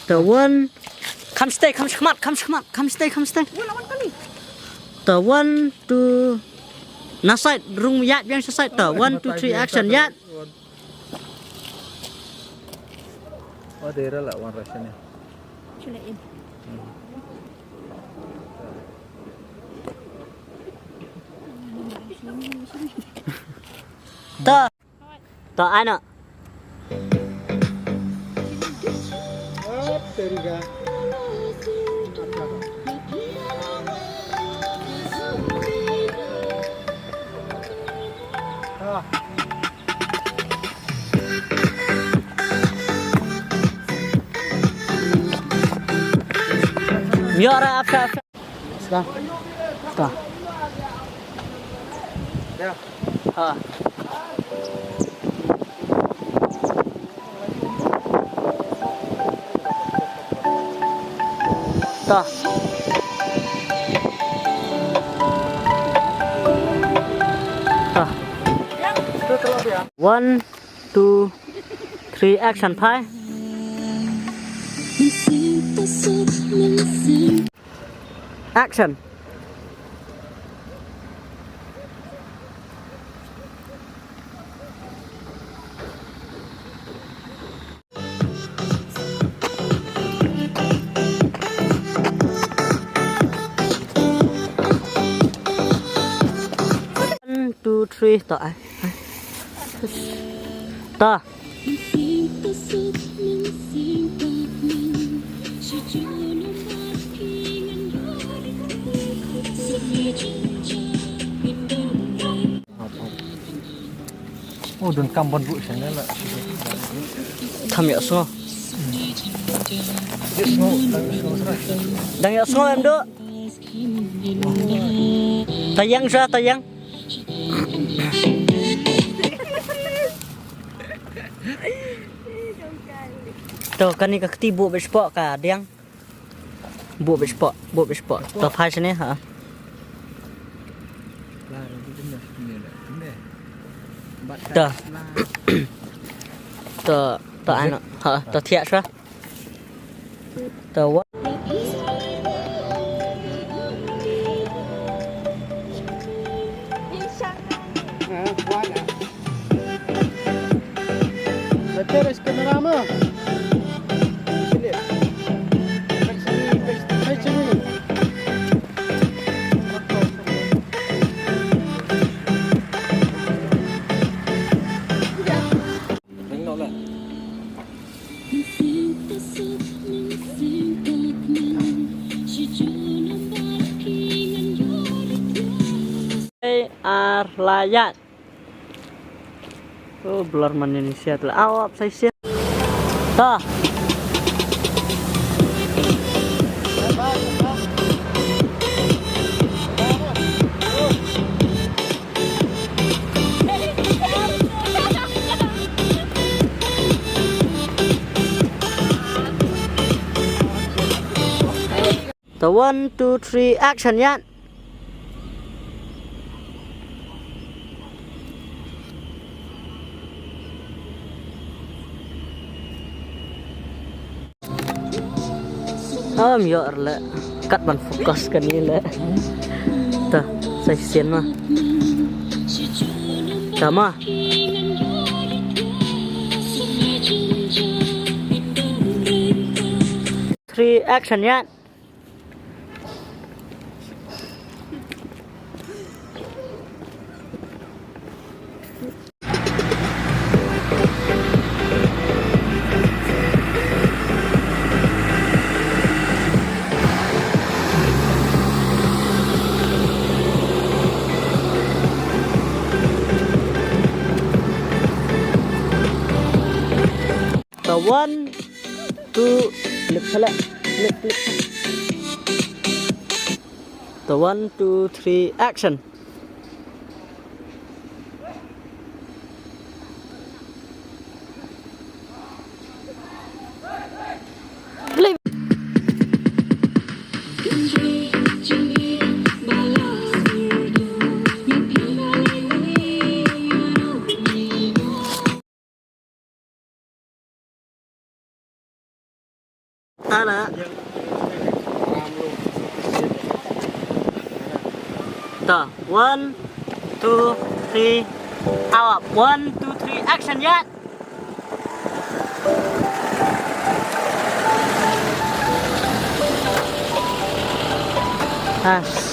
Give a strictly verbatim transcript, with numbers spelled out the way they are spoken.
The one. Kham stay, kham shakmat, kham shakmat, kham stay, kham stay. The one, two. Na side, rung ïaid biang sha side. The one, two, three, action, ïaid. Oh, dera la wan rasha ne. Ta. Ta, ano. Miora, apsa, apsa. Sa. Ta. Ha. Ta. Ta. One, two, three, action, phai. Action. One, two, three, to ai. To. Oh, don kam ban bu sene la. Tham ïa sngo. Ïa sngo, dang ïa sngo sra. Dang ïa sngo em du. Tayang sha, tayang. To kani ka kti bu bishpo ka diang. Bu bishpo, bu bishpo. To phai sini ha. To. To, to ano ha, to thiah sha. To wa. Ar la ïaid. Oh, blur man ini siat la. Aw, ap sai siat. Ta. Ta one, two, three, action, ïaid. Am ïoh re leh. Kat ban focus kane leh. Ta, sa shisien ma. Ta ma. Three, action, ïaid. Ta one, two, flip shala, flip, flip. Ta one, two, three, action. Flip. Hala. Ta, one, two, three, out. One, two, three, action, yat. Ah,